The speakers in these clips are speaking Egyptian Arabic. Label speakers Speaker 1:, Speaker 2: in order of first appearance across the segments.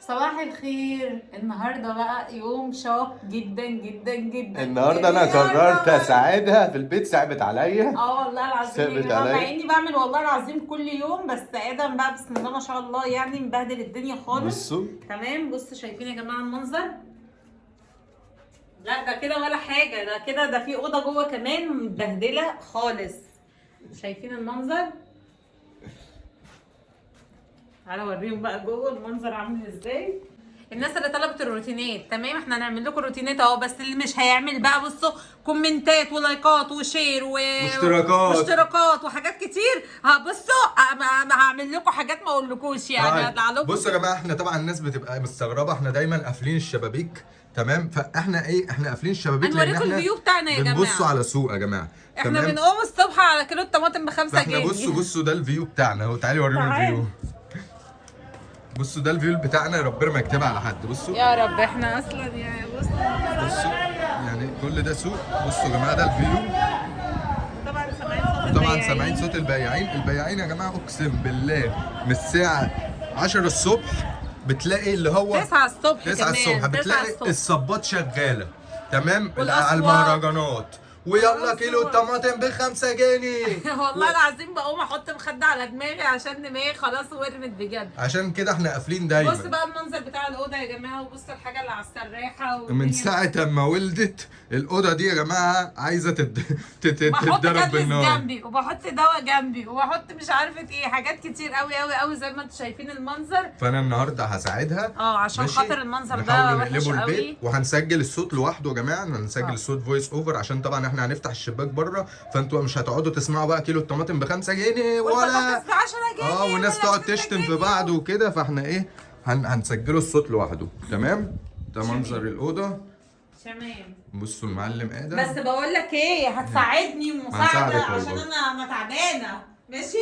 Speaker 1: صباح الخير. النهارده بقى يوم شاق جدا جدا جدا.
Speaker 2: النهارده انا قررت اساعدها في البيت، صعبت عليا.
Speaker 1: اه والله العظيم يا
Speaker 2: صعبت
Speaker 1: جماعة، مع
Speaker 2: عليا.
Speaker 1: اني بعمل والله العظيم كل يوم، بس ادم بقى بسم الله ما شاء الله يعني مبهدل الدنيا خالص.
Speaker 2: بصوا
Speaker 1: تمام، بصوا شايفين يا جماعة المنظر؟ لا ده كده ولا حاجة، ده كده ده في اوضة جوه كمان متبهدله خالص. شايفين المنظر؟ تعالوا اوريهم بقى جوه المنظر عامل ازاي. الناس اللي طلبت الروتينات، تمام احنا هنعمل لكم روتينات اهو، بس اللي مش هيعمل بقى بصوا كومنتات ولايكات و share
Speaker 2: واشتراكات.
Speaker 1: واشتراكات وحاجات كتير. بصوا هعمل لكم حاجات ما اقولكوش يعني،
Speaker 2: طيب،
Speaker 1: هطلع لكم.
Speaker 2: بصوا يا جماعة، احنا طبعا الناس بتبقى مستغربه، احنا دايما قافلين الشبابيك، تمام؟ فاحنا ايه، احنا قافلين الشبابيك لان
Speaker 1: هنوريكم
Speaker 2: احنا
Speaker 1: ال view بتاعنا يا جماعة.
Speaker 2: بنبصوا على سوق يا جماعة،
Speaker 1: احنا
Speaker 2: تمام؟
Speaker 1: بنقوم الصبح على كيلو الطماطم ب5
Speaker 2: فاحنا
Speaker 1: جنيه.
Speaker 2: بصوا ده ال view بتاعنا اهو، تعالي وريهم
Speaker 1: تعال.
Speaker 2: ال view. بصوا ده ال view بتاعنا، ربنا ما يكتبها على حد. بصوا
Speaker 1: يا رب، احنا اصلا يعني بصوا
Speaker 2: بصوا يعني كل ده سوق. بصوا يا جماعة ده ال view.
Speaker 1: طبعا سامعين صوت
Speaker 2: طبعا
Speaker 1: البياعين.
Speaker 2: سامعين صوت البياعين. البياعين يا جماعة اقسم بالله من الساعة 10 الصبح بتلاقي اللي هو
Speaker 1: 9 الصبح،
Speaker 2: 9
Speaker 1: كمان.
Speaker 2: الصبح
Speaker 1: 9
Speaker 2: بتلاقي
Speaker 1: الصبح.
Speaker 2: الصبات شغالة، تمام؟
Speaker 1: والأصوات.
Speaker 2: على المهرجانات، ويلا
Speaker 1: والأصوات.
Speaker 2: كيلو الطماطم ب5 جنيه.
Speaker 1: والله العظيم بقوم احط مخده على دماغي عشان دماغي خلاص ورمت بجد.
Speaker 2: عشان كده احنا قافلين دايما.
Speaker 1: بص بقى المنظر بتاع الاوضة يا جماعة، وبص الحاجة اللي على السراحه
Speaker 2: من ساعة ما ولدت الأوضة دي يا جماعة عايزة
Speaker 1: بحط
Speaker 2: تتضرب
Speaker 1: كاتلس
Speaker 2: بالنار.
Speaker 1: جنبي، وبحط دواء جنبي، وبحط مش عارفه ايه، حاجات كتير قوي قوي قوي زي ما انتم شايفين المنظر.
Speaker 2: فأنا النهاردة هساعدها،
Speaker 1: عشان
Speaker 2: ماشي؟
Speaker 1: خاطر المنظر ده
Speaker 2: نحاول
Speaker 1: وحش
Speaker 2: نقلبه
Speaker 1: قوي.
Speaker 2: البيت، وهنسجل الصوت لوحده يا جماعة، هنسجل الصوت voice over، عشان طبعا احنا هنفتح الشباك بره، فانتوا مش هتقعدوا تسمعوا بقى كيلو الطماطم ب5 جنيه ولا
Speaker 1: والبطاطس ب10 جنيه
Speaker 2: والناس
Speaker 1: ولا
Speaker 2: تقعد
Speaker 1: ب6
Speaker 2: تشتم في
Speaker 1: جنيه.
Speaker 2: بعض وكده. فاحنا ايه، هنسجله الصوت لوحده، تمام؟ ده منظر الأوضة.
Speaker 1: تمام.
Speaker 2: بصوا المعلم آدم.
Speaker 1: بس بقول لك ايه، هتساعدني ومساعدة
Speaker 2: هنساعدك
Speaker 1: عشان
Speaker 2: والله.
Speaker 1: انا تعبانة. ماشي؟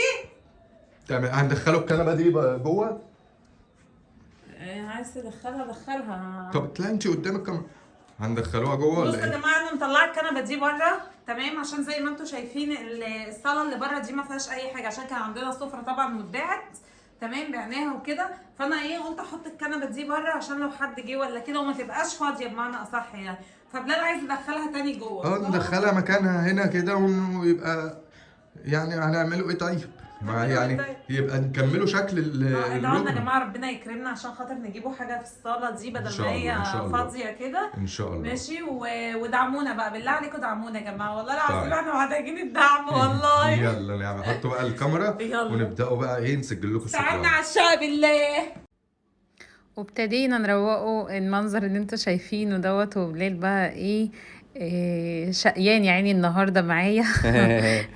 Speaker 2: تمام. هندخله الكنبة دي بقى جوه.
Speaker 1: عايز تدخلها دخلها.
Speaker 2: طب تلاقي انت قدام الكاميرا، هندخلوها جوه
Speaker 1: بصوا
Speaker 2: ولا
Speaker 1: يا
Speaker 2: ايه؟
Speaker 1: جماعة، انا مطلعه الكنبة دي بره، تمام؟ عشان زي ما انتم شايفين الصاله اللي بره دي ما فيهاش اي حاجة، عشان كان عندنا سفره طبعا واتباعت، تمام؟ بعناها وكده. فانا ايه، قلت احط الكنبة دي بره عشان لو حد جه ولا كده وما تبقاش فاضية بمعنى اصح يعني. فبلال عايز يدخلها تاني جوه.
Speaker 2: ندخلها مكانها هنا كده، ويبقى يعني هنعمله ايه طيب؟ ما
Speaker 1: هنعمله
Speaker 2: يعني
Speaker 1: ايه طيب؟
Speaker 2: يبقى نكملوا شكل
Speaker 1: ادعوا لنا يا
Speaker 2: الركن.
Speaker 1: جماعة ربنا يكرمنا عشان خاطر نجيبوا حاجة في الصاله دي
Speaker 2: إن
Speaker 1: بدل
Speaker 2: شاء
Speaker 1: ما
Speaker 2: الله،
Speaker 1: هي
Speaker 2: إن شاء الله.
Speaker 1: فاضية كده.
Speaker 2: ان شاء الله.
Speaker 1: ماشي. ودعمونا بقى بالله عليكم، دعمونا يا جماعة والله العظيم،
Speaker 2: طيب.
Speaker 1: احنا محتاجين الدعم والله.
Speaker 2: يلا نعمل، حطوا بقى الكاميرا
Speaker 1: يلا.
Speaker 2: ونبداوا بقى ايه، نسجل لكم الصوت.
Speaker 1: ساعدنا على الشقة بالله. وابتدينا نروقه المنظر اللي انتوا شايفينه دوت. وبلال بقى ايه، شقيان يا عيني النهارده معايا.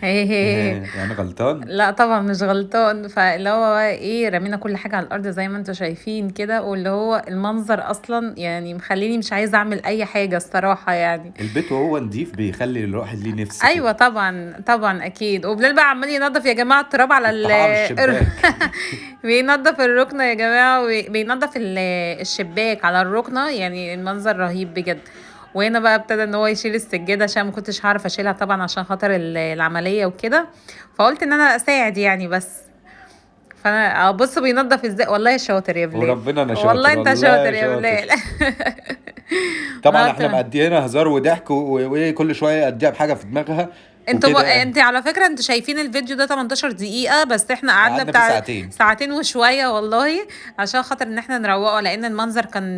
Speaker 3: يعني غلطان؟
Speaker 1: لا طبعا مش غلطان. فاللي هو بقى ايه، رمينا كل حاجة على الارض زي ما انتوا شايفين كده، واللي هو المنظر اصلا يعني مخليني مش عايزه اعمل اي حاجة الصراحة يعني.
Speaker 3: البيت وهو نضيف بيخلي الواحد ليه نفس كده.
Speaker 1: ايوه طبعا طبعا اكيد. وبلال بقى عمال ينظف يا جماعة التراب على
Speaker 3: الطعام الشباك.
Speaker 1: بينظف الركنه يا جماعة، وبينظف الشباك على الركنه، يعني المنظر رهيب بجد. وهنا بقى ابتدى ان هو يشيل السجادة عشان ما كنتش هعرف اشيلها طبعا عشان خاطر العملية وكده، فقلت ان انا اساعد يعني بس. فانا بص بينظف ازاي، والله شاطر يا بلال،
Speaker 3: وربنا انا شاطر،
Speaker 1: والله انت
Speaker 3: والله
Speaker 1: شاطر يا
Speaker 3: شاطر.
Speaker 1: بلال.
Speaker 3: طبعا احنا
Speaker 1: ناطر.
Speaker 3: مقضيينها هزار وضحك وكل شوية اديها بحاجة في دماغها
Speaker 1: انتوا
Speaker 3: وكده
Speaker 1: بقى
Speaker 3: يعني.
Speaker 1: انت على فكرة انتوا شايفين الفيديو ده 18 دقيقة بس، احنا قعدنا
Speaker 3: قعدنا فيه
Speaker 1: بتاع
Speaker 3: ساعتين.
Speaker 1: ساعتين وشوية والله، عشان خاطر ان احنا نروقه، لان المنظر كان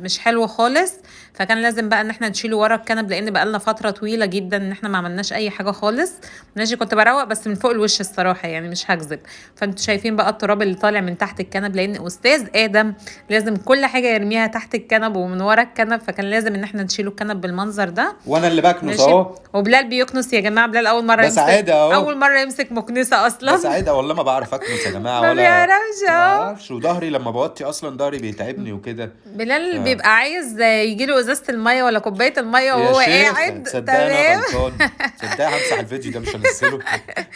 Speaker 1: مش حلو خالص، فكان لازم بقى ان احنا نشيله ورا الكنب، لان بقى لنا فترة طويلة جدا ان احنا ما عملناش اي حاجة خالص. ماشي، كنت بروق بس من فوق الوش الصراحة يعني، مش هكذب. فانتوا شايفين بقى التراب اللي طالع من تحت الكنب، لان استاذ ادم لازم كل حاجة يرميها تحت الكنب ومن ورا الكنب، فكان لازم ان احنا نشيله الكنب بالمنظر ده.
Speaker 3: وانا اللي بكنس
Speaker 1: ماشي.
Speaker 3: اهو.
Speaker 1: وبلال بيكنس يا جماعة، بلال اول مرة
Speaker 3: بس عادي اهو.
Speaker 1: اول مرة يمسك مكنسة اصلا.
Speaker 3: بس عادي والله ما بعرف اكنس يا جماعة،
Speaker 1: ما
Speaker 3: ولا
Speaker 1: بيعرفش
Speaker 3: ما
Speaker 1: اهو.
Speaker 3: بعرفش، وظهري لما بوطي اصلا ظهري بيتعبني وكده.
Speaker 1: بلال بيبقى عايز يجيله ازازة المية ولا كوباية المية وهو
Speaker 3: يا شيخ،
Speaker 1: قاعد.
Speaker 3: تصدق انا
Speaker 1: تمام.
Speaker 3: غلطان، تصدق همسح الفيديو ده مش هنزله.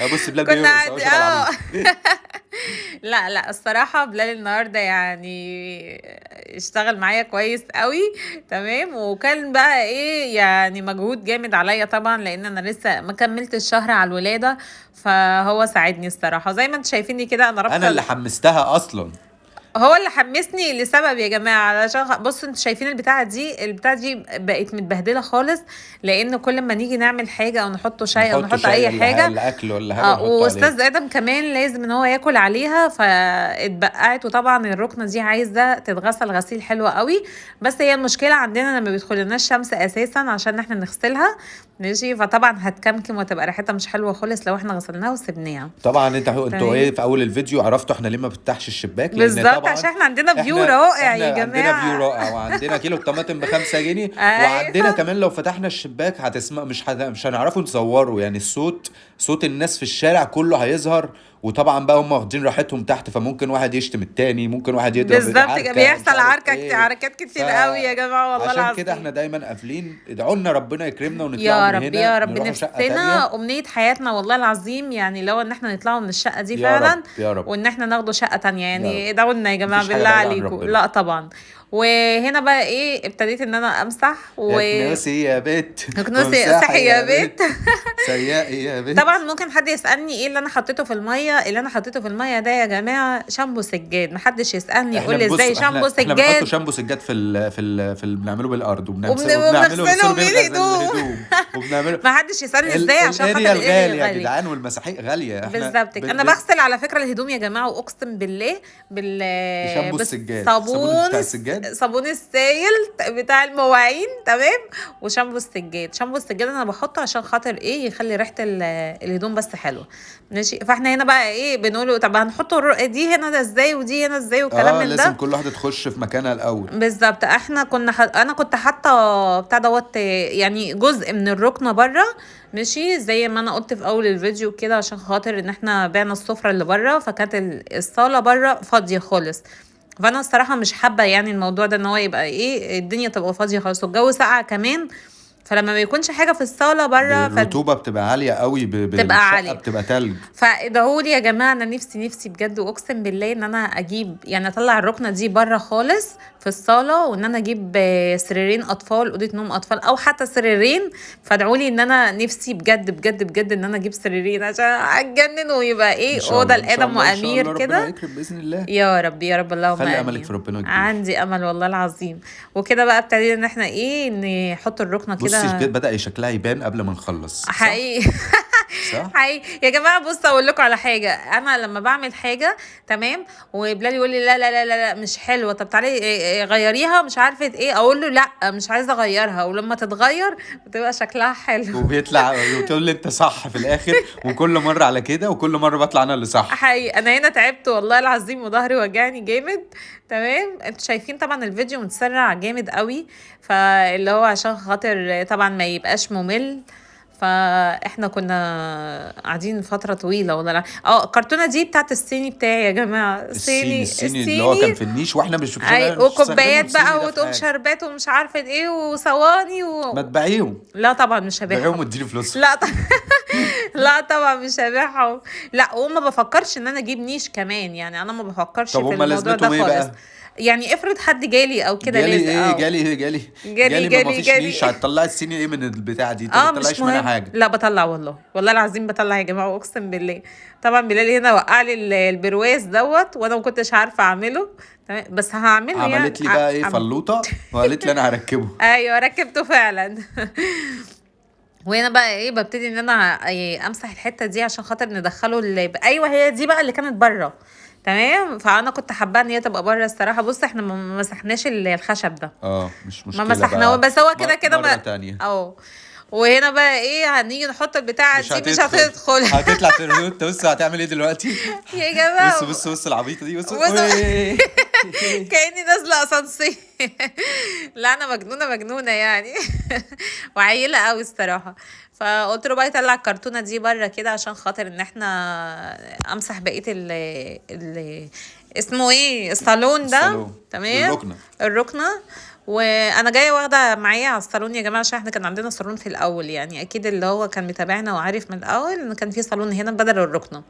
Speaker 3: ابص بلال
Speaker 1: كنا
Speaker 3: بيرقص اهو
Speaker 1: قاعد-
Speaker 3: شبه العبيط.
Speaker 1: لا لا الصراحة بلال النهاردة يعني اشتغل معايا كويس قوي، تمام. وكان بقى ايه يعني مجهود جامد عليا طبعا، لان انا لسه ما كملت الشهر على الولادة، فهو ساعدني الصراحة. زي ما انتوا شايفيني كده انا رابطة
Speaker 3: انا اللي حمستها اصلا،
Speaker 1: هو اللي حمسني لسبب يا جماعة، علشان بصوا انتوا شايفين البتاعه دي، البتاعه دي بقت متبهدله خالص، لان كل ما نيجي نعمل حاجة او نحط شاي او نحط اي حاجة
Speaker 3: ولا اكل ولا حاجة،
Speaker 1: واستاذ ادم كمان لازم ان هو ياكل عليها، فاتبقعت. وطبعا الركنه دي عايزه تتغسل غسيل حلو قوي، بس هي المشكلة عندنا لما بيدخل لنا الشمس اساسا عشان احنا نغسلها ماشي، فطبعا هتكمكم وتبقى ريحتها مش حلوة خالص لو احنا غسلناها وسبناها.
Speaker 3: طبعا انتوا ايه في اول الفيديو عرفتوا احنا ليه ما بنفتحش الشباك،
Speaker 1: بالظبط عشان احنا عندنا view رائع يا جماعة،
Speaker 3: عندنا view رائع، وعندنا كيلو الطماطم ب5 جنيه. وعندنا كمان لو فتحنا الشباك هتسمع، مش هنعرفوا نصوره، يعني الصوت، صوت الناس في الشارع كله هيظهر، وطبعا بقى هم واخدين راحتهم تحت، فممكن واحد يشتم التاني، ممكن واحد يضرب،
Speaker 1: بالظبط بيحصل عركة، عركات كتير قوي يا جماعة والله العظيم.
Speaker 3: عشان كده احنا دايما قافلين، ادعوا لنا ربنا يكرمنا ونطلع
Speaker 1: يا
Speaker 3: من
Speaker 1: رب
Speaker 3: هنا،
Speaker 1: يا رب نفسنا امنية حياتنا والله العظيم، يعني لو ان احنا نطلعوا من الشقة دي فعلا
Speaker 3: يا رب يا رب،
Speaker 1: وان احنا ناخده شقه تانية، يعني ادعوا لنا يا جماعة بالله عليكم. لا طبعا. وهنا بقى ايه ابتديت ان انا امسح
Speaker 3: و اكنسي يا بيت،
Speaker 1: اكنسي صحي يا بيت،
Speaker 3: سيئي يا بيت.
Speaker 1: طبعا ممكن حد يسالني ايه اللي انا حطيته في المية، اللي انا حطيته في المية ده يا جماعة شامبو سجاد، محدش يسالني يقول لي ازاي شامبو سجاد.
Speaker 3: احنا بنحط شامبو سجاد في ال في ال في بنعمله بالارض، وبنعمله بالهدوم، وبنعمله
Speaker 1: محدش يسالني ازاي عشان خاطر
Speaker 3: الغالي يا جدعان، والمساحيق غالية.
Speaker 1: بالظبط. انا بغسل على فكرة الهدوم يا جماعة، واقسم بالله
Speaker 3: بال شامبو السجاد،
Speaker 1: صابون صابون السايل بتاع المواعين تمام، وشامبو السجاد. شامبو السجاد انا بحطه عشان خاطر ايه، يخلي ريحه الهدوم بس حلوة ماشي. فاحنا هنا بقى ايه بنقوله، طب هنحطه دي هنا ده ازاي ودي هنا ازاي والكلام من ده،
Speaker 3: لازم كل واحدة تخش في مكانها الاول.
Speaker 1: بالظبط. احنا كنا انا كنت حاطه بتاع دوت يعني جزء من الركنه بره ماشي، زي ما انا قلت في اول الفيديو كده، عشان خاطر ان احنا بعنا السفرة اللي بره، فكانت الصاله بره فاضية خالص، فانا الصراحة مش حابة يعني الموضوع ده ان هو يبقى ايه الدنيا تبقى فاضية خالص، والجو ساقع كمان، فلما ما بيكونش حاجة في الصاله بره
Speaker 3: الرطوبة بتبقى عالية قوي،
Speaker 1: بتبقى عالية،
Speaker 3: بتبقى تلج.
Speaker 1: فادعوا لي يا جماعة، انا نفسي نفسي بجد واقسم بالله ان انا اجيب، يعني اطلع الركنه دي بره خالص في الصاله، وان انا اجيب سريرين اطفال، اوضة نوم اطفال، او حتى سريرين. فادعوا لي ان انا نفسي بجد بجد بجد ان انا اجيب سريرين عشان اتجنن، ويبقى ايه اوضة لادم وامير كده،
Speaker 3: ربنا يكرم باذن الله
Speaker 1: يا رب يا رب، اللهم
Speaker 3: خلي املك في ربنا كبير،
Speaker 1: عندي امل والله العظيم. وكده بقى ابتدينا ان احنا ايه نحط الركنه كده.
Speaker 3: بصي بدأ شكلها يبان قبل ما نخلص
Speaker 1: حقيقي
Speaker 3: صح؟
Speaker 1: حقيقي يا جماعة. بصوا اقول لكم على حاجة، انا لما بعمل حاجة تمام وبلال يقول لي لا لا لا لا مش حلوة، طب تعالي غيريها مش عارفه ايه، اقول له لا مش عايزه اغيرها، ولما تتغير بتبقى شكلها حلو،
Speaker 3: وبيطلع وتقول لي انت صح في الاخر، وكل مرة على كده، وكل مرة بطلع انا اللي صح.
Speaker 1: حقيقي انا هنا تعبت والله العظيم، وظهري وجعني جامد تمام. انتوا شايفين طبعا الفيديو متسرع جامد قوي، فاللي هو عشان خاطر طبعا ما يبقاش ممل، فاحنا كنا قاعدين فترة طويلة والله. الكرتونه دي بتاعت الصيني بتاعي يا جماعة،
Speaker 3: الصيني اللي هو كان في النيش، واحنا مش
Speaker 1: وكوبايات بقى وتقوم شربات ومش عارفه ايه وصواني
Speaker 3: ما تبيعيهم.
Speaker 1: لا طبعا مش هبيعهم،
Speaker 3: بيعيهم واديني فلوس.
Speaker 1: لا لا طبعا مش هبيعهم، لا. وما بفكرش ان انا اجيب نيش كمان، يعني انا ما بفكرش في الموضوع ده خالص. يعني افرض حد جالي او كده،
Speaker 3: جالي ايه، جالي جالي جالي جالي ما فيش نيش، هتطلعي الصيني ايه من البتاع دي؟ ما تطلعيش منها حاجة.
Speaker 1: لا بطلع والله، والله العظيم بطلع يا جماعة اقسم بالله. طبعا بلال هنا وقع لي البرواز دوت، وانا ما كنتش عارفه اعمله تمام، بس هعمله.
Speaker 3: عملت يعني لي بقى ايه فلوطه، وقالت لي انا هركبه.
Speaker 1: ايوه ركبته فعلا. وهنا بقى ايه ببتدي ان انا امسح الحتة دي عشان خاطر ندخله ايوه هي دي بقى اللي كانت بره تمام، فانا كنت حابة ان هي تبقى بره الصراحة. بص احنا ما مسحناش الخشب ده،
Speaker 3: مش مشكلة
Speaker 1: ما مسحناه، بس هو كده كده
Speaker 3: مرة تانية.
Speaker 1: وهنا بقى ايه هنيجي نحط البتاعه دي مش هتدخل،
Speaker 3: هتطلع. انت بص هتعمل ايه دلوقتي
Speaker 1: يا جماعة؟
Speaker 3: بص بص بص العبيطه دي، بص
Speaker 1: كاني نازله اسانسير. لا انا مجنونة مجنونة يعني وعيلة قوي الصراحة. فقلت له بقى يطلع الكرتونه دي بره كده عشان خاطر ان احنا امسح بقية ال اسمه ايه الصالون ده تمام، الركنه. وانا جاية واخده معايا على الصالون يا جماعة، عشان احنا كان عندنا صالون في الاول، يعني اكيد اللي هو كان متابعنا وعارف من الاول ان كان في صالون هنا بدل الركنه.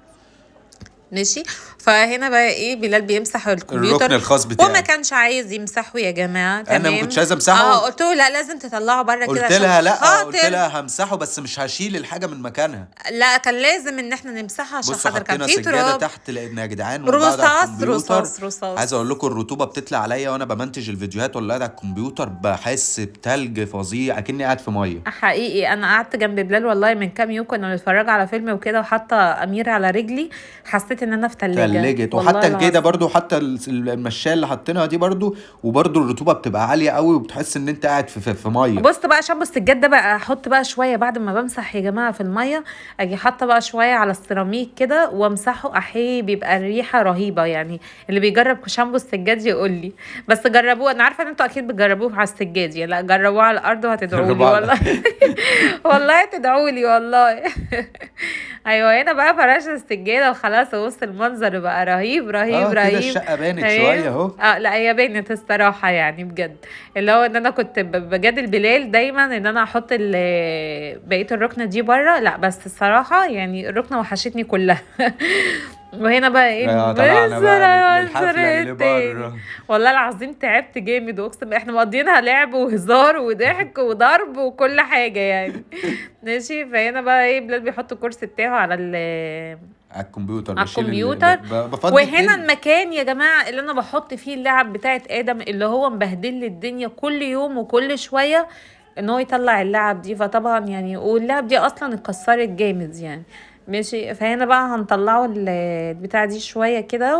Speaker 1: ماشي. فهنا بقى ايه، بلال بيمسح الكمبيوتر
Speaker 3: الركن الخاص بتاعي.
Speaker 1: وما كانش عايز يمسحه يا جماعة. تمام.
Speaker 3: انا ما كنتش عايز امسحه.
Speaker 1: قلت له لا لازم تطلعه بره كده،
Speaker 3: قلت لها لا،
Speaker 1: خاطر...
Speaker 3: قلت لها همسحه بس مش هشيل الحاجة من مكانها.
Speaker 1: لا كان لازم ان احنا نمسحها عشان خاطر كان في
Speaker 3: تراب تحت، لان يا جدعان
Speaker 1: رصاص رصاص رصاص.
Speaker 3: عايز اقول لكم الرطوبة بتطلع عليا وانا بمنتج الفيديوهات ولا قاعد على الكمبيوتر، بحس بتلج فظيع اكني قاعد في مية
Speaker 1: حقيقي. انا قعدت جنب بلال والله من كام يوم، كنا بنتفرج على فيلم وكده، وحاطه امير على رجلي، حسيت ان انا في
Speaker 3: تلجت. وحتى كده برضو، حتى المشايه اللي حاطينها دي برضو، وبرضو الرطوبة بتبقى عالية قوي، وبتحس ان انت قاعد في مية.
Speaker 1: بص بقى شامبو السجاد ده بقى، احط بقى شوية بعد ما بمسح يا جماعة في المية، اجي حاطه بقى شوية على السيراميك كده وامسحه، احي بيبقى الريحة رهيبة يعني. اللي بيجرب شامبو السجاد يقول لي، بس جربوه، انا عارفه ان انتوا اكيد بتجربوه على السجاد يعني، لا جربوه على الارض وهتدعوا لي والله. والله تدعوا لي والله. ايوه هنا بقى فرشنا السجادة وخلاص. بص المنظر بقى رهيب رهيب رهيب.
Speaker 3: كده الشقة بانت شوية اهو.
Speaker 1: لا هي بانت الصراحة يعني بجد، اللي هو ان انا كنت بجادل بلال دايما ان انا احط بقية الركنه دي بره، لا بس الصراحة يعني الركنه وحشتني كلها. وهنا بقى ايه
Speaker 3: طلعنا بقى للحفله اللي بره.
Speaker 1: والله العظيم تعبت جامد، واقسم احنا مقضيينها لعب وهزار وضحك وضرب وكل حاجة يعني. ماشي. فهنا بقى ايه، بلال بيحط الكرسي بتاعه على
Speaker 3: الكمبيوتر،
Speaker 1: على الكمبيوتر. وهنا المكان يا جماعة اللي انا بحط فيه اللعب بتاعت ادم، اللي هو مبهدل لي الدنيا كل يوم وكل شوية ان هو يطلع اللعب دي، فطبعا يعني واللعب دي اصلا اتكسرت جامد يعني. ماشي. فهنا بقى هنطلعه البتاع دي شوية كده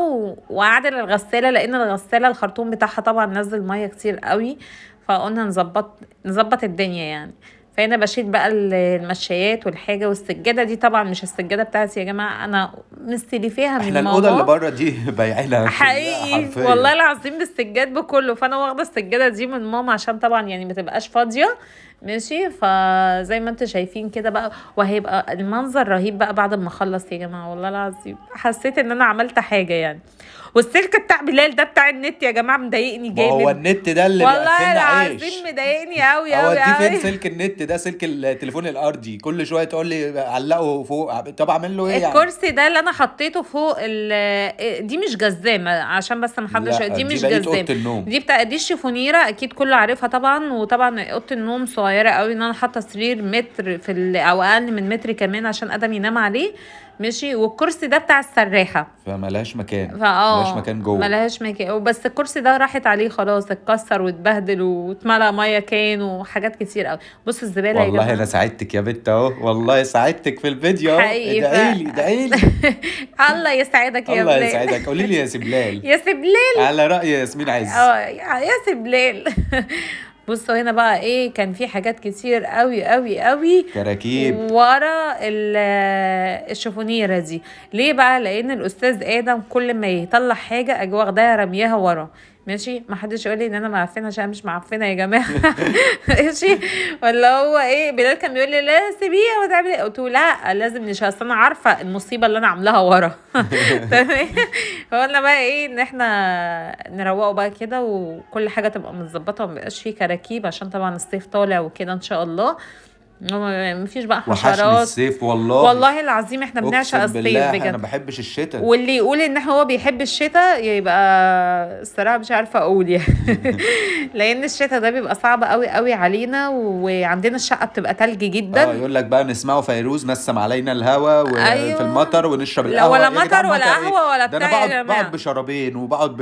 Speaker 1: واعدل الغسالة، لان الغسالة الخرطوم بتاعها طبعا نزل مية كتير قوي، فقلنا نظبط الدنيا يعني. فهنا بشيل بقى المشايات والحاجة والسجاده دي، طبعا مش السجادة بتاعتي يا جماعة، انا مستلفاها من
Speaker 3: احنا
Speaker 1: ماما.
Speaker 3: الاوضة اللي بره دي بايعينها
Speaker 1: حقيقي والله العظيم بالسجاد بكله، فانا واخده السجادة دي من ماما عشان طبعا يعني ما تبقاش فاضية. ماشي. فزي ما انتم شايفين كده بقى، وهيبقى المنظر رهيب بقى بعد ما اخلص يا جماعة. والله العظيم حسيت ان انا عملت حاجة يعني. والسلك بتاع بلال ده بتاع النت يا جماعة مضايقني جامد.
Speaker 3: هو النت ده اللي
Speaker 1: والله العظيم مضايقني قوي قوي قوي.
Speaker 3: فين سلك النت ده؟ سلك التليفون الارضي كل شوية تقول لي علقه فوق، طب اعمل له ايه يعني؟
Speaker 1: الكرسي ده اللي انا حطيته فوق دي مش جزامه عشان بس ما حدش، دي مش جزامه، دي بتاع دي الشيفونيره اكيد كله عارفها طبعا. وطبعا اوضة النوم صغيرة قوي، ان انا حاطه سرير متر في او اقل من متر كمان عشان ادم ينام عليه. ماشي. والكرسي ده بتاع السراحه،
Speaker 3: فملهاش مكان، ملهاش مكان جوه،
Speaker 1: ملهاش مكان. وبس الكرسي ده راحت عليه خلاص، اتكسر واتبهدل واتملى مية كان وحاجات كتير قوي. بص الزبالة يا جماعة.
Speaker 3: والله انا ساعدتك يا بنت اهو، والله ساعدتك في الفيديو اهو. ادعي لي ادعي لي.
Speaker 1: الله يسعدك يا بلال،
Speaker 3: الله يسعدك. قولي لي يا سبلال،
Speaker 1: يا سبلال
Speaker 3: على راي ياسمين عز.
Speaker 1: يا سبلال. بصوا هنا بقى ايه، كان في حاجات كتير قوي قوي قوي
Speaker 3: كراكيب
Speaker 1: ورا الشفونيره دي. ليه بقى؟ لان الاستاذ ادم كل ما يطلع حاجة اجي واخداها رميها ورا. ماشي. ما حدش يقول لي ان انا معفنه عشان مش معفنه يا جماعة. ماشي. ولا هو ايه، بلال كان بيقول لي لا سيبيها ما تعملي، قلت له لا لازم نشيلها، اصل انا عارفه المصيبة اللي انا عاملاها ورا. تمام. فقلنا بقى ايه، ان احنا نروقه بقى كده وكل حاجة تبقى متظبطه وما يبقاش فيه كراكيب، عشان طبعا الصيف طالع وكده ان شاء الله مفيش بقى حشرات.
Speaker 3: وحشني الصيف والله،
Speaker 1: والله العظيم احنا بنعشق الصيف بجد.
Speaker 3: انا ما بحبش الشتاء،
Speaker 1: واللي يقول ان هو بيحب الشتاء يبقى الصراحة مش عارفه اقول يعني. لان الشتاء ده بيبقى صعب قوي قوي علينا، وعندنا الشقة بتبقى تلج جدا.
Speaker 3: يقول لك بقى نسمعه فيروز نسم علينا الهوا وفي أيوة. المطر ونشرب القهوة،
Speaker 1: ولا مطر ولا قهوة ولا بتاع.
Speaker 3: ده انا بقعد بشرابين وبقعد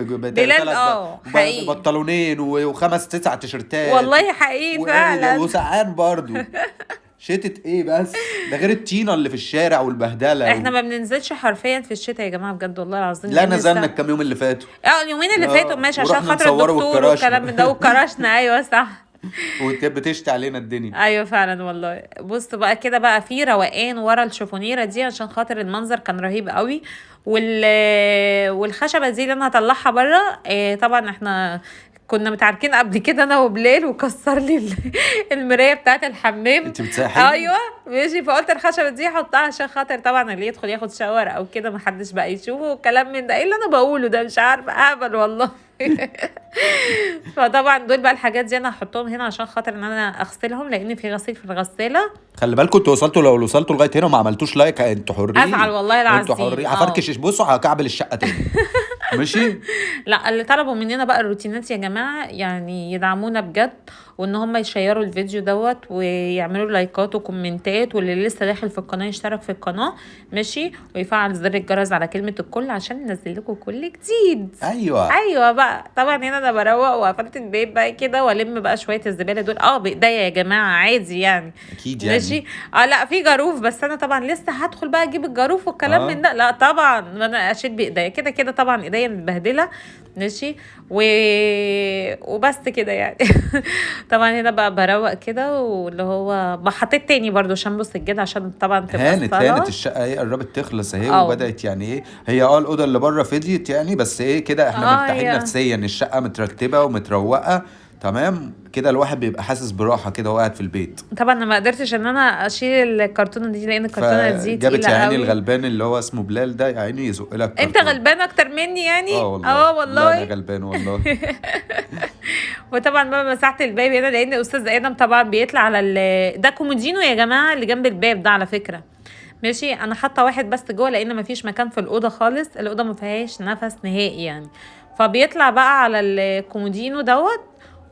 Speaker 3: ببنطلونين وخمس تسع تيشرتات
Speaker 1: والله حقيقي فعلا،
Speaker 3: وسقعان برضو. شتت ايه بس ده غير الطينه اللي في الشارع والبهدله.
Speaker 1: احنا ما بننزلش حرفيا في الشتاء يا جماعة بجد والله العظيم.
Speaker 3: لا نزلنا الكام يوم اللي فاتوا،
Speaker 1: اليومين اللي فاتوا ماشي، عشان خاطر الدكتور والكلام من ده وكرشنا. ايوه صح.
Speaker 3: وبتشتي علينا الدنيا.
Speaker 1: ايوه فعلا والله. بص بقى كده بقى في روقان ورا الشفونيره دي عشان خاطر المنظر كان رهيب قوي. والخشبه دي اللي انا هطلعها بره، طبعا احنا كنا متعاركين قبل كده انا وبلال، وكسر لي المراية بتاعه الحمام.
Speaker 3: انت بتساحبي؟
Speaker 1: ايوه ماشي. فقلت الخشبة دي احطها عشان خاطر طبعا اللي يدخل ياخد شاور او كده محدش بقى يشوفه والكلام من ده. ايه اللي انا بقوله ده؟ مش عارفه اقبل والله. فطبعا دول بقى الحاجات دي انا هحطهم هنا عشان خاطر ان انا اغسلهم، لان في غسيل في الغسالة.
Speaker 3: خلي بالكم انتوا وصلتوا، لو وصلتوا لغاية هنا وما عملتوش like انتوا حرين.
Speaker 1: ازعل والله العظيم.
Speaker 3: انتوا حرين. هفركش، بصوا هكعبل الشقة تاني. ماشي.
Speaker 1: لا اللي طلبوا مننا بقى الروتينات يا جماعة يعني يدعمونا بجد، وان هم يشيروا الفيديو دوت ويعملوا لايكات وكومنتات، واللي لسه داخل في القناة يشترك في القناة، ماشي، ويفعل زر الجرس على كلمة الكل عشان ننزل لكم كل جديد. ايوه بقى. طبعا هنا انا بروق وقفلت البيت بقى كده، والم بقى شوية الزبالة دول بايديا يا جماعة عادي يعني.
Speaker 3: اكيد يعني.
Speaker 1: ماشي. لا في جاروف، بس انا طبعا لسه هدخل بقى اجيب الجاروف والكلام من ده، لا طبعا ما انا اشيل بايديا كده كده، طبعا ايديا متبهدله. ماشي. وبس كده يعني. طبعا هنا بقى بروق كده، واللي هو بحطيت تاني برضو شامبو سجاد عشان طبعا تبقى
Speaker 3: هانت الشقة ايه، قربت تخلص اهي، وبدات يعني ايه هي الاوضة اللي بره فضيت يعني، بس ايه كده احنا مرتاحين نفسيا، الشقة مترتبة ومتروقه تمام كده، الواحد بيبقى حاسس براحة كده وهو قاعد في البيت.
Speaker 1: طبعا انا ما قدرتش ان انا اشيل الكرتونه دي لان الكرتونه دي تقيلة
Speaker 3: جابت يا عيني
Speaker 1: قوي.
Speaker 3: الغلبان اللي هو اسمه بلال ده يا عيني يزق لك.
Speaker 1: انت غلبان اكتر مني يعني؟
Speaker 3: اه والله.
Speaker 1: والله
Speaker 3: انا غلبان والله.
Speaker 1: وطبعا بقى مسحت الباب هنا لان استاذ ادم طبعا بيطلع على ده كومودينو يا جماعة اللي جنب الباب ده على فكرة. ماشي. انا حاطه واحد بس جوه لان مفيش مكان في الاوضة خالص، الاوضة ما فيهاش نفس نهائي يعني، فبيطلع بقى على الكومودينو دوت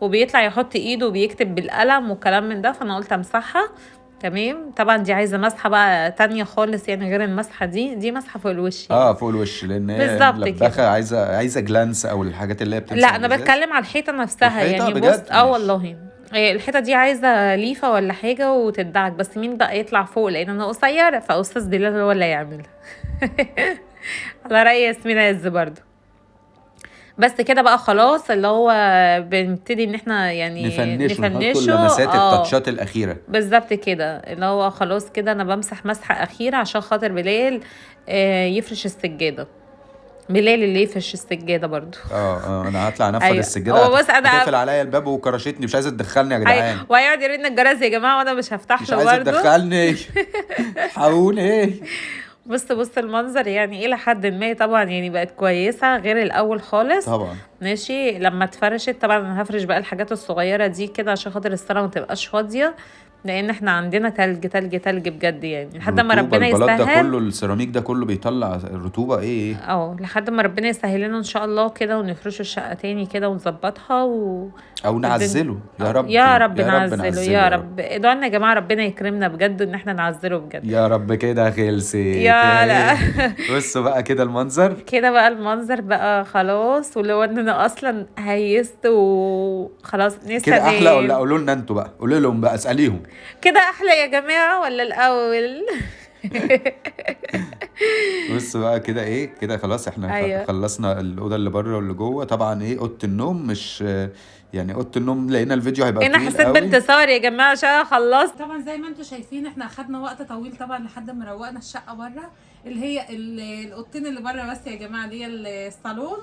Speaker 1: وبيطلع يحط ايده وبيكتب بالقلم والكلام من ده، فانا قلت امسحها. تمام. طبعا دي عايزه مسحه بقى تانية خالص يعني غير المسحة دي مسحه فوق الوش يعني.
Speaker 3: فوق الوش لان هي ملبخه، عايزه glance او الحاجات اللي هي بتمسح.
Speaker 1: لا انا بتكلم على الحيطة نفسها يعني. بص والله الحيطة دي عايزه ليفه ولا حاجة وتدعك، بس مين بقى يطلع فوق لان انا قصيرة، فاستاذ بلال هو اللي هيعملها. على راي ياسمين عز برضه. بس كده بقى خلاص اللي هو بنبتدي ان احنا يعني
Speaker 3: نفنشه اللمسات التاتشات الاخيرة
Speaker 1: بالظبط كده، اللي هو خلاص كده انا بمسح مسحه اخيرة عشان خاطر بلال يفرش السجادة. بلال اللي يفرش السجادة برضو.
Speaker 3: انا هطلع انفض. أيوة. السجادة
Speaker 1: بص انا
Speaker 3: هتقفل عليا الباب وكرشتني، مش عايزه تدخلني يا جدعان.
Speaker 1: أيوة. وهيقعد يرن الجرس يا جماعة وانا مش هفتح له برضو،
Speaker 3: مش عايزه تدخلني. حاول ايه.
Speaker 1: بص المنظر يعني الى حد ما طبعا يعني بقت كويسة غير الاول خالص
Speaker 3: طبعا.
Speaker 1: ماشي. لما اتفرشت طبعا انا هفرش بقى الحاجات الصغيرة دي كده عشان خاطر الصاله ما تبقاش فاضية، لان احنا عندنا تلج تلج تلج بجد يعني لحد ما ربنا يسهل.
Speaker 3: البلاط ده كله السيراميك ده كله بيطلع الرطوبة ايه
Speaker 1: لحد ما ربنا يسهل لنا ان شاء الله كده ونفرش الشقة تاني كده ونظبطها
Speaker 3: او نعزله يا رب،
Speaker 1: يا رب نعزله يا رب. ادعوا لنا يا جماعة ربنا يكرمنا بجد ان احنا نعزله بجد
Speaker 3: يا رب. كده خلصت
Speaker 1: يا لا.
Speaker 3: بصوا بقى كده المنظر،
Speaker 1: كده بقى المنظر بقى خلاص، واللي هو ان انا اصلا هيست وخلاص نسيت
Speaker 3: كده احلى ولا؟ قولوا لنا انتوا بقى، قولوا لهم بقى، اساليهم
Speaker 1: كده احلى يا جماعة ولا الاول؟
Speaker 3: بص بقى كده ايه كده خلاص احنا. أيوة. خلصنا الاوضة اللي بره واللي جوه. طبعا ايه اوضة النوم، مش يعني اوضة النوم لقينا الفيديو هيبقى طويل قوي.
Speaker 1: انا حسيت بانتصار يا جماعة عشان خلصت.
Speaker 4: طبعا زي ما انتم شايفين احنا اخدنا وقت طويل طبعا لحد ما روقنا الشقة بره، اللي هي الاوضتين اللي بره بس يا جماعة، اللي هي الصالون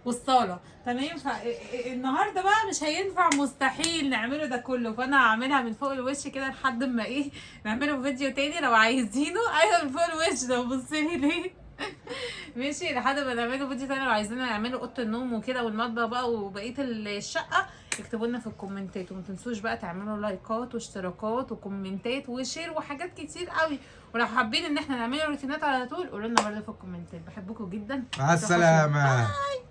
Speaker 4: والصاله. تمام. فالنهارده بقى مش هينفع، مستحيل نعمله ده كله، فانا هعملها من فوق الوش كده لحد ما ايه نعمله فيديو تاني لو عايزينه. ايوه من فوق الوش ده، بصيلي ليه. ماشي، لحد ما نعمله فيديو تاني لو عايزين نعمله اوضة النوم وكده والمطبخ بقى وبقية الشقة، اكتبوا لنا في الكومنتات، وما تنسوش بقى تعملوا لايكات واشتراكات وكومنتات و share وحاجات كتير قوي. ولو حابين ان احنا نعمله روتينات على طول قولوا لنا برده في الكومنتات. بحبكم جدا،
Speaker 2: مع السلامة.
Speaker 4: bye.